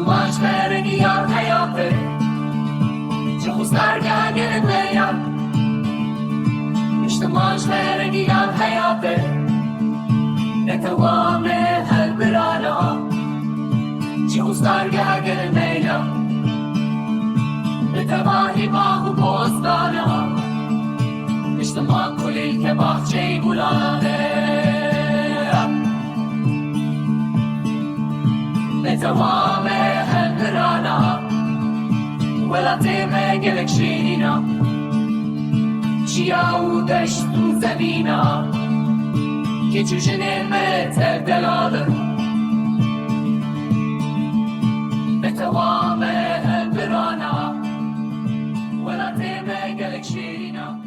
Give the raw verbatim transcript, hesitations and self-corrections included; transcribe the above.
Maç bereniya heyatê, çi xustar gagir meya. Niştiman ji bereniya heyatê, netewame helbirana. Çi xustar gagir meya, bi tevahî bax û bostana. Niştiman kulîlke baxçeyî gulane. Netewame helbirana, welatê me gelek şêrîna. Çiya û deşt û zemîna, keç û jinê me tev delal in. Netewame helbirana, welatê me gelek şêrîna.